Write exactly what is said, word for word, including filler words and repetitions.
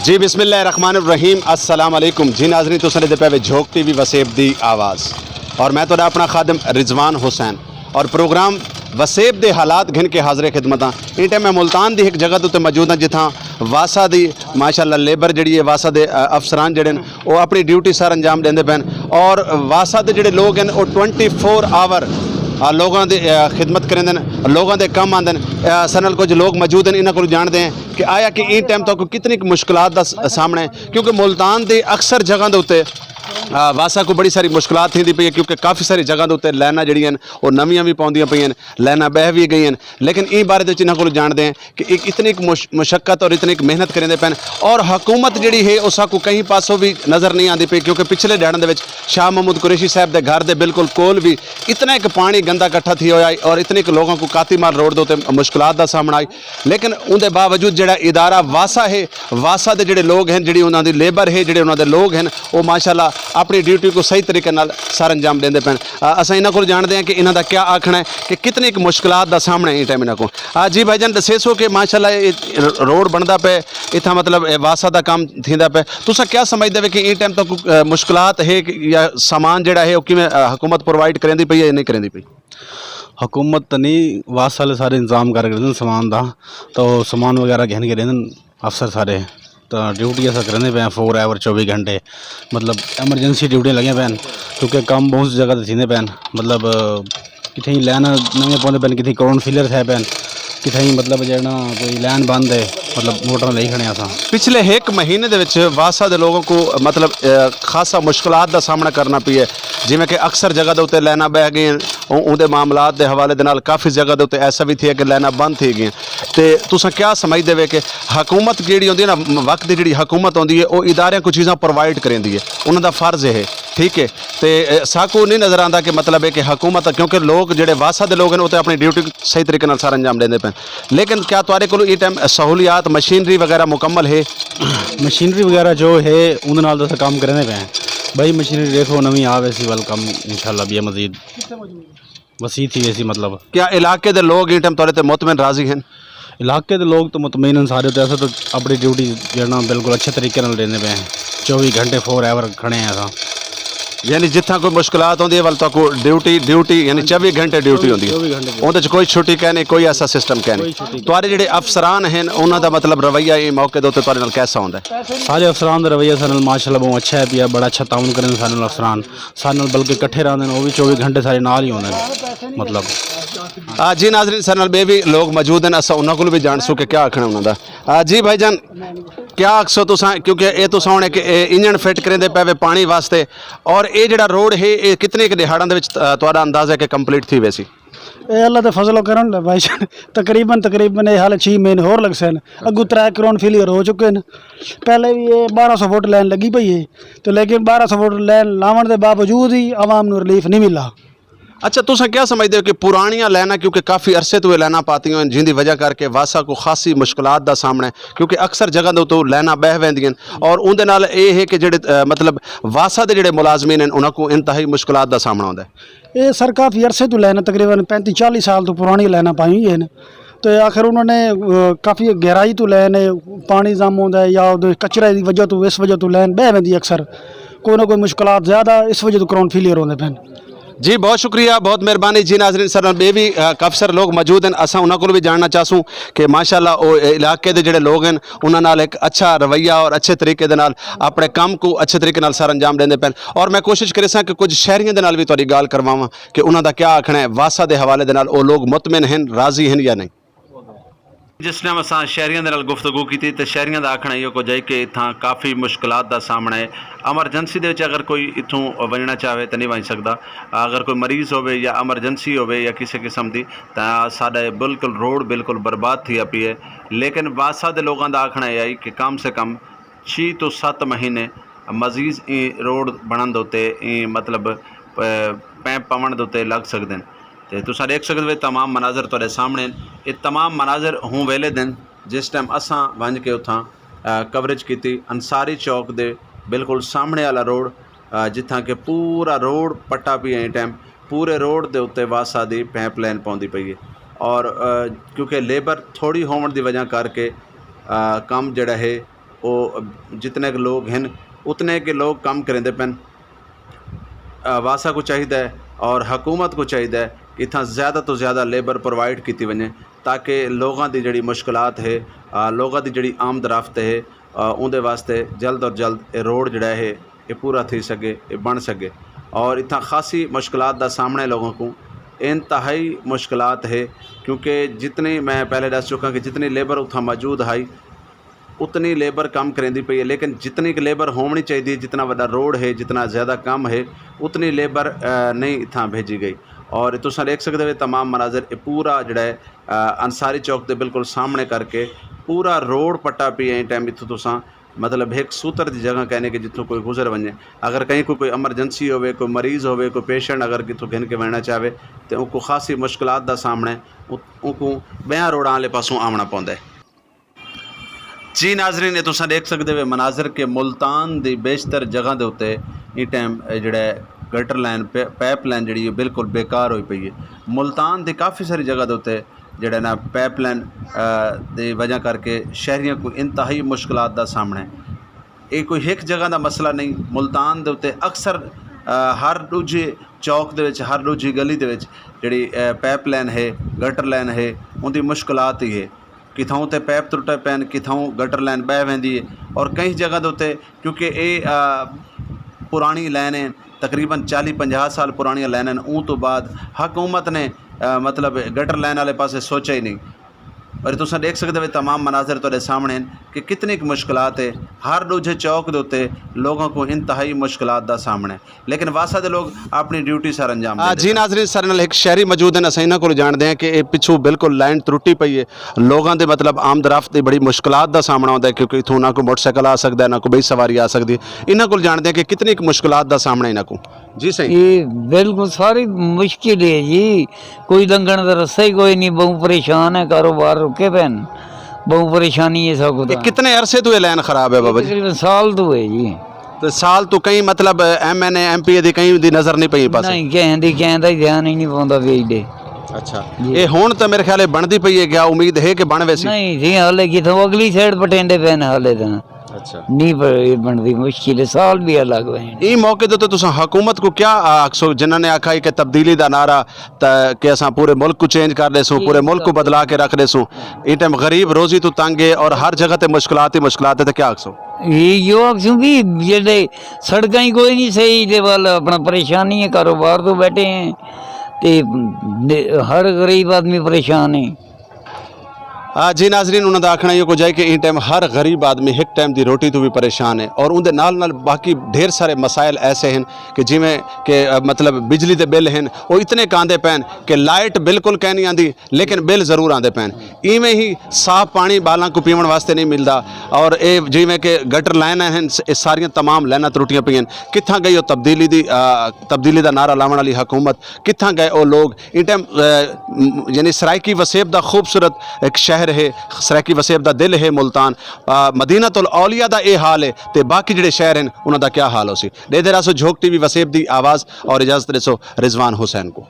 جی، بسم اللہ الرحمن الرحیم۔ السلام علیکم جی ناظرین، تساں دے پے وے جھوک ٹی وی وسیب دی آواز، اور میں تہاڈا اپنا خادم رضوان حسین، اور پروگرام وسیب دے حالات گھن کے حاضر خدمت ہاں۔ ان ٹائم میں ملتان دی ایک جگہ تے موجود ہاں، جتھاں واسا دی ماشاءاللہ لیبر جڑی ہے، واسا دے، آ، افسران جڑے نے، وہ اپنی ڈیوٹی سر انجام دیندے پے نے، اور واسا دے جڑے لوگ ہیں، وہ ٹوئنٹی فور آور، آ، لوگاں دے، آ، خدمت کریندے نے، لوگاں دے کم آندے نے۔ آ، سارے نال کچھ لوگ موجود ہیں، انہاں کولوں جانتے ہیں کہ آیا کہ ان ٹائم تک کتنی کُ مشکلات دا س-، سامنا ہے، کیونکہ ملتان دے اکثر جگہاں دے اُتے، آ، واسا کو بڑی ساری مشکلات تھیندی پئی ہے، کیونکہ کافی ساری جگہاں دے اُتے لائناں جڑیاں نے، او نویاں وی پوندیاں پئیاں نے، لائناں بہہ وی گئیاں نے۔ لیکن ایں بارے دے وچ انہاں کولوں جانتے ہیں کہ ایک اتنی ایک مش-، مشقت اور اتنی ایک محنت کریندے پئے نے، اور حکومت جڑی ہے، اس کو کہیں پاسوں بھی نظر نہیں آندی پئی، کیونکہ پچھلے دہاڑاں دے وچ شاہ محمود قریشی صاحب دے گھر دے بالکل کول بھی اتنا ایک پانی گندا اکٹھا تھی ہویا ہے، اور اتنے ایک لوگوں کو کاتی مال روڈ دے اُتے مشکلات دا سامنا آئی۔ لیکن اون دے باوجود جڑا ادارہ واسا ہے، واسا دے جڑے لوگ ہیں، جڑی انہاں دی لیبر ہے، جڑے انہاں دے لوگ ہیں، وہ ماشاءاللہ اپنی ڈیوٹی کو صحیح طریقے نال سر انجام دیندے پئے نے۔ آ، اساں انہاں کول جانتے ہیں کہ انہاں دا کیا آکھنا ہے کہ کتنی ایک مشکلات دا سامنا ہے ان ٹائم انہاں کو۔ آ، جی بھائی جان، دسے سو کہ ماشاءاللہ یہ روڈ بندا پے، اتھا مطلب یہ واسا دا کام تھیندا پے، تساں کیا سمجھدے وے کہ ان ٹائم تک، آ، مشکلات ہے کہ یا سامان جڑا ہے، وہ کیویں، آ، حکومت پرووائیڈ کریندی پئی ہے یا نہیں کریندی پئی؟ حکومت تاں نہیں، واس والے سارے انتظام کر کے رہندے سامان دا، تو سامان وغیرہ گھن کے رہندے افسر سارے۔ تو ڈیوٹی ایسا کرنے پے ہیں فور آور، چوبی گھنٹے، مطلب ایمرجنسی ڈیوٹیاں لگیاں پے ہیں، کیونکہ کم بہت جگہ تے تھیندے پے ہیں، مطلب کتھے ہی لائن نویں پوندے پے ہیں، کتھے کراؤنڈ فیلر تھے پے ہیں، کتھے ہی مطلب جیڑا کوئی لائن بند ہے، مطلب موٹر نہیں کھڑے اساں۔ پچھلے ایک مہینے دے وچ واسا دے لوگوں کو مطلب، آ، خاصا مشکلات دا سامنا کرنا پیا ہے، جویں کہ اکثر جگہ دے اُتے لائناں بہہ گئیاں، اون دے معاملات دے حوالے دے نال کافی جگہ دے اُتے ایسا وی تھیا کہ لائناں بند تھی گئیاں۔ تے تساں کیا سمجھدے وے کہ حکومت جیڑی ہوندی ہے نا، وقت دی جیڑی حکومت ہوندی ہے، او اداریاں کو چیزاں پرووائیڈ کریندی ہے، انہاں دا فرض ہے، ٹھیک ہے؟ تے، اے، ساکو نہیں نظر آندا کہ مطلب ہے کہ حکومت، کیونکہ لوگ جیڑے واسا دے لوگ ہیں، او تے اپنی ڈیوٹی صحیح طریقے نال سر انجام دیندے پے۔ لیکن کیا تہاڈے کول اس ٹائم سہولیات، مشینری وغیرہ مکمل ہے؟ مشینری وغیرہ جو ہے، اون دے نال تاں اساں کم کرنے پے ہیں۔ بھائی، مشینری دیکھو، نویں آوے سی، ویلکم، انشاءاللہ بھی مزید وسیع تھی ویسی، مطلب۔ کیا علاقے دے لوگ اس ٹائم تہاڈے تے مطمئن راضی ہیں؟ علاقے دے لوگ تو مطمئن ہیں سارے، تے اساں تو اپنی ڈیوٹی جڑنا بالکل اچھے طریقے نال دیندے پے ہیں۔ چوبی گھنٹے فور ایور کھڑے ہیں اساں۔ یعنی جتھاں کوئی مشکلات ہوندی ہے، ول تہاکوں ڈیوٹی، ڈیوٹی، یعنی چوبی گھنٹے ڈیوٹی ہوندی ہے۔ چوبی گھنٹے ڈیوٹی۔ اوندے چ کوئی چھٹی کہہ نہیں، کوئی ایسا سسٹم کہہ نہیں۔ کوئی چھٹی نہیں۔ تہاڈے جڑے افسران ہیں، انہاں دا مطلب رویہ اس موقع دے اُتے تہاڈے نال کیسا ہوندا ہے؟ سارے افسران دا رویہ سارے نال ماشاءاللہ بہت اچھا ہے پیا، بڑا اچھا تعاون کرن سارے نال افسران، سارے نال بلکہ اکٹھے رہندے نے، وہ بھی چوبی گھنٹے سارے نال ہی ہوندے نے، مطلب۔ آ، جی ناظرین، سارے نال بے بھی لوگ موجود ہیں، اساں انہاں کول بھی جان سو کہ کیا آکھنا انہاں دا۔ آ، جی بھائی جان، کیا آکھسو تساں، کیونکہ اے تساں ہن ایک، اے انجن فٹ کریندے پے وے پانی واسطے، اور اے جڑا روڈ ہے، اے کتنے ک دہاڑاں دے وچ، آ، تہاڈا اندازہ ہے کہ کمپلیٹ تھی ویسی؟ اے اللہ دے فضل و کرم ہے بھائی جان، تقریباً، تقریباً اے حال چھ مہینے ہور لگ سن۔ اگوں ترے کراؤنڈ فیلئر ہو چکے ہیں۔ پہلے بھی اے بارہ سو فٹ لائن لگی پئی ہے، تو لیکن بارہ سو فٹ لائن لاون دے باوجود ہی عوام نوں ریلیف نہیں ملا۔ اچھا، تساں کیا سمجھدے ہو کہ پرانیاں لائناں، کیونکہ کافی عرصے تو یہ لائناں پاتیاں ہوئیں، جن دی وجہ کر کے واسا کو خاصی مشکلات دا سامنا ہے، کیونکہ اکثر جگہ دے تو لائناں بہ ویندیاں، اور اون دے نال اے ہے کہ جڑے، آ، مطلب واسا دے جڑے ملازمین ہیں، انہاں کو انتہائی مشکلات دا سامنا ہوندا ہے۔ اے سر کافی عرصے تو لائناں، تقریباً پینتی چالی سال تو پرانی لائناں پائی ہوئی ہیں۔ تو آخر انہوں نے، آ، کافی گہرائی تو لائن ہے، پانی جم ہوندا ہے یا اودے کچرے دی وجہ تو، اس وجہ تو لائن بہ ویندی اکثر۔ کوئی نہ کوئی مشکلات زیادہ اس وجہ تو کراؤنڈ فیلئر ہوندے پن۔ جی، بہت شکریہ، بہت مہربانی۔ جی ناظرین، سر نال بے بھی، آ، کافی سارے لوگ موجود ہیں، اساں انہاں کول بھی جاننا چاہسوں کہ ماشاءاللہ او علاقے دے جڑے لوگ ہیں، انہاں نال ایک اچھا رویہ اور اچھے طریقے دے نال اپنے کام کو اچھے طریقے نال سر انجام دیندے پن۔ اور میں کوشش کرے ساں کہ کچھ شہریاں دے نال بھی تہاڈی گل کرواواں کہ انہاں دا کیا آکھنا ہے، واسا دے حوالے دے نال او لوگ مطمئن ہیں، راضی ہیں یا نہیں۔ جس ٹائم اساں شہریاں دے نال گفتگو کیتی تے شہریاں دا آکھنا ایہو کچھ ہے کہ اتھاں کافی مشکلات دا سامنا ہے۔ ایمرجنسی دے وچ اگر کوئی اتھوں ونجنا چاہے تے نہیں ونج سکدا، اگر کوئی مریض ہوے یا ایمرجنسی ہوے یا کسے قسم دی، تاں ساڈا اے بالکل روڈ بالکل برباد تھیا پئی ہے۔ لیکن واسا دے لوگاں دا آکھنا اے ہے کہ کم سے کم چھ توں ست مہینے مزید ایں روڈ بنن دے اتے، ایں مطلب، پ-، پیپ پون دے اتے لگ سکدے نے۔ تے تساں دیکھ سکدے ہو تمام مناظر تہاڈے سامنے ہیں۔ اے تمام مناظر ہوں ویلے دن جس ٹائم اساں ونج کے اتھاں، آ، کوریج کیتی انصاری چوک دے بالکل سامنے والا روڈ، آ، جتھاں کہ پورا روڈ پٹا پیا ایں ٹائم، پورے روڈ دے اتے واسا دی پیپ لائن پوندی پئی ہے۔ اور، آ، کیونکہ لیبر تھوڑی ہون دی وجہ کر کے، آ، کم جڑا ہے وہ جتنے کہ لوگ ہیں، اتنے کہ لوگ کم کریندے پن۔ آ، واسا کو چاہیدا ہے اور حکومت کو چاہیدا ہے کہ اتھاں زیادہ تو زیادہ لیبر پرووائیڈ کیتی ونجے، تاکہ لوگاں دی جڑی مشکلات ہے، آ، لوگاں دی جڑی آمد رفت ہے، آ، اون دے واسطے جلد اور جلد اے روڈ جڑا ہے، اے پورا تھی سکے، اے بن سکے۔ اور اتھاں خاصی مشکلات دا سامنا ہے لوگوں کو، انتہائی مشکلات ہے، کیونکہ جتنی میں پہلے دس چکا کہ جتنی لیبر اتھاں موجود ہے، اتنی لیبر کم کریندی پئی ہے، لیکن جتنی کہ لیبر ہونی چاہیے، جتنا وڈا روڈ ہے، جتنا زیادہ کم ہے، اتنی لیبر، آ، نہیں اتھاں بھیجی گئی۔ اور تساں دیکھ سکدے ہو تمام مناظر، یہ پورا جڑا ہے، آ، انصاری چوک دے بالکل سامنے کر کے پورا روڈ پٹا پیا ہے۔ ٹائم اتھوں تساں، مطلب، ایک سوتر دی جگہ کہنے کہ جتھوں کوئی گزر ونجے، اگر کہیں کوئی، کوئی ایمرجنسی ہوئے، کوئی مریض ہوئے، کوئی پیشنٹ اگر کتھوں گھن کے وینا چاہے، تے ان کو خاصی مشکلات دا سامنا ہے، ان کو بیاں روڈاں والے پاسوں آونا پوندا ہے۔ جی ناظرین، یہ تساں دیکھ سکدے ہو مناظر کہ ملتان دی بیشتر جگہ دے اُتے ایں ٹائم، اے، جڑا ہے، گٹر لائن، پے-، پائپ لائن جڑی ہے، بالکل بیکار ہوئی پئی ہے۔ ملتان دی کافی ساری جگہ دے اُتے جڑا نا پائپ لائن، آ، دی وجہ کر کے شہریاں کو انتہائی مشکلات دا سامنا ہے۔ یہ کوئی ایک جگہ دا مسئلہ نہیں، ملتان دے اُتے اکثر، آ، ہر دوجے چوک دے وچ، ہر دوجی گلی دے وچ جڑی، آ، پائپ لائن ہے، گٹر لائن ہے، ان دی مشکلات ہی ہے۔ کتھاؤں تے پیپ ترٹے پین، کتھاؤں گٹر لائن بہہ ویندی ہے۔ اور کئی جگہ دے اُتے، کیونکہ اے، آ، پرانی لائن ہے، تقریباً چالیس پنجاہ سال پرانی لائن ہے، اون تو بعد حکومت نے، آ، مطلب، گٹر لائن والے پاسے سوچا ہی نہیں۔ اور تساں دیکھ سکدے ہو تمام مناظر تہاڈے سامنے ہیں کہ کتنی کُ مشکلات ہے۔ ہر دوجے چوک دے اُتے لوگوں کو انتہائی مشکلات دا سامنا ہے۔ لیکن واسا دے لوگ اپنی ڈیوٹی سر انجام آ، دیندے جی پئے۔ ناظرین، سارے نال ایک شہری موجود ہیں، اساں انہاں کول جانتے ہیں کہ اے پچھوں بالکل لائن ترٹی پئی ہے، لوگاں دے، مطلب، آمد رفت دی بڑی مشکلات دا سامنا ہوندا ہے، کیونکہ اتھوں نہ کوئی موٹر سائیکل آ سکدا ہے، نہ کوئی بئی سواری آ سکدی ہے۔ انہاں کول جانتے ہیں کہ کتنی کُ مشکلات دا سامنا ہے انہاں کو۔ جی صحیح۔ یہ بالکل ساری مشکل ہے جی، کوئی لنگھن دا رستہ ہی کوئی نہیں، بہوں پریشان ہے، کاروبار رکے پے نے، بہوں پریشانی ہے سب کو۔ یہ کتنے عرصے تو یہ لائن خراب ہے بابا جی؟ تقریباً سال تو ہے جی۔ تے سال تو کہیں، مطلب، ایم این اے، ایم پی اے دی کہیں دی نظر نہیں پئی پاسے؟ نہیں، کہیں دی، کہیں دا ہی دھیان ہی نہیں پوندا ویج دے۔ اچھا۔ جی۔ یہ ہن تے میرے خیال ہے بندی پئی ہے، کیا امید ہے کہ بن ویسی؟ نہیں جی، حالے کتھوں، اگلی سائیڈ پٹیندے پے نے حالے تاں۔ اچھا۔ نہیں، پر یہ بندی مشکل ہے، سال بھی الگ ہوئے ہیں۔ ایں موقع تے تساں حکومت کو کیا آکھسو، جنہاں نے آکھا ہے کہ تبدیلی دا نعرہ، تے کہ اساں پورے ملک کو چینج کر دیسوں، پورے ملک کو بدلا کے رکھ دیسوں؟ اس ٹائم غریب روزی تو تنگ ہے اور ہر جگہ تے مشکلات ہی مشکلات ہے، تے کیا آکھسو؟ یہ یو آکھسوں بھی جڑے سڑکاں ہی کوئی نہیں صحیح، دے وال اپنا پریشانی ہے، کاروبار تو بیٹھے ہیں، تے ہر غریب آدمی پریشان ہے۔ آ، جی ناظرین، انہاں دا آکھنا یہ کچھ ہے کہ ان ٹائم ہر غریب آدمی ایک ٹائم دی روٹی تو بھی پریشان ہے، اور ان دے نال نال باقی ڈھیر سارے مسائل ایسے ہیں کہ جویں کہ، آ، مطلب، بجلی دے بل ہیں، وہ اتنے کاندے پین کہ لائٹ بالکل کہیں نہیں آندی، لیکن بل ضرور آندے پین۔ ایویں ہی صاف پانی بالاں کو پیون واسطے نہیں ملدا، اور اے جویں کہ گٹر لائناں ہیں، س-، اے ساریاں تمام لائناں ترٹیاں پئین۔ کتھاں گئی وہ تبدیلی دی، آ، تبدیلی دا نعرہ لاون والی حکومت؟ کتھاں گئے وہ لوگ؟ ان ٹائم، آ، م-، یعنی سرائیکی وسیب دا خوبصورت ایک شہر ہے، سرائیکی وسیب دا دل ہے ملتان، آ، مدینۃ الاولیاء دا اے حال ہے، تے باقی جڑے شہر ہیں، انہاں دا کیا حال ہو سی؟ دے دے راسو جھوک ٹی وی وسیب دی آواز، اور اجازت دے سو رضوان حسین کو۔